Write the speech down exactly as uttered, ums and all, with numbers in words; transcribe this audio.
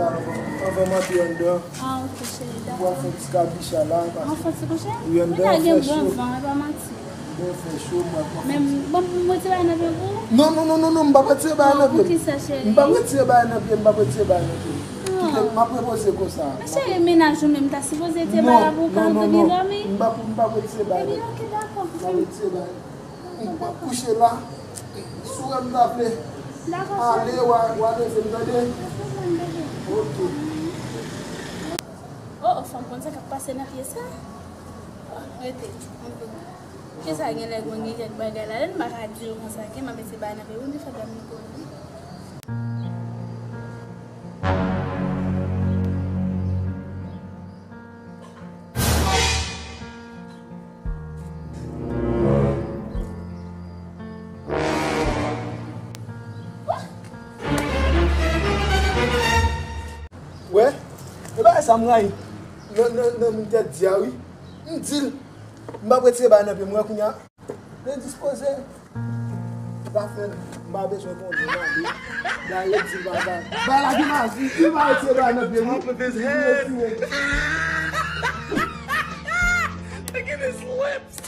Anvan m antre anndan, ah, ok, cheri, dakò. Pou w fè ti kabicha la. An fè ti kouche? Wi, anndan an fè cho. Gen bon van, e pa manti. Bon, fè cho, mwen pran. Men, bon, mwen ti bagay nan pye pou ou? Non, non, non, non, non, m p ap retire bagay nan pye m. Poukisa, cheri? M p ap retire bagay nan pye m, m p ap retire bagay nan pye m. Kite m, m ap repoze konsa. Men cheri, mennaj ou menm ta sipoze retire bagay la pou ou ka antre byen dòmi. M p ap, m p ap retire bagay. Ebyen, ok, dakò. M p ap retire bagay. M p ap kouche la. Si w wè m ta vle ale, w a, w a leve m, tande? Ok. Oh, oh, fanm konn sa k ap pase nan pye sa? Oh, rete, m konn. Kisa gen lè konn gen kèk bagay la, lè n pa ka di l konsa, ke m ap ese bay nan peyi, ou di fè dam li konn. Wè, e bagay sa m rayi. Nan, nan, nan moun tèt di a wi. M di l, m p ap retire bagay nan pye m, wè kounye a. Endispoze. Zafè m pa bezwen konnen, m ale. Dayè di bagay. Bagay la gen maji, li pa retire bagay nan pye m. Top of his head. Look at his lips.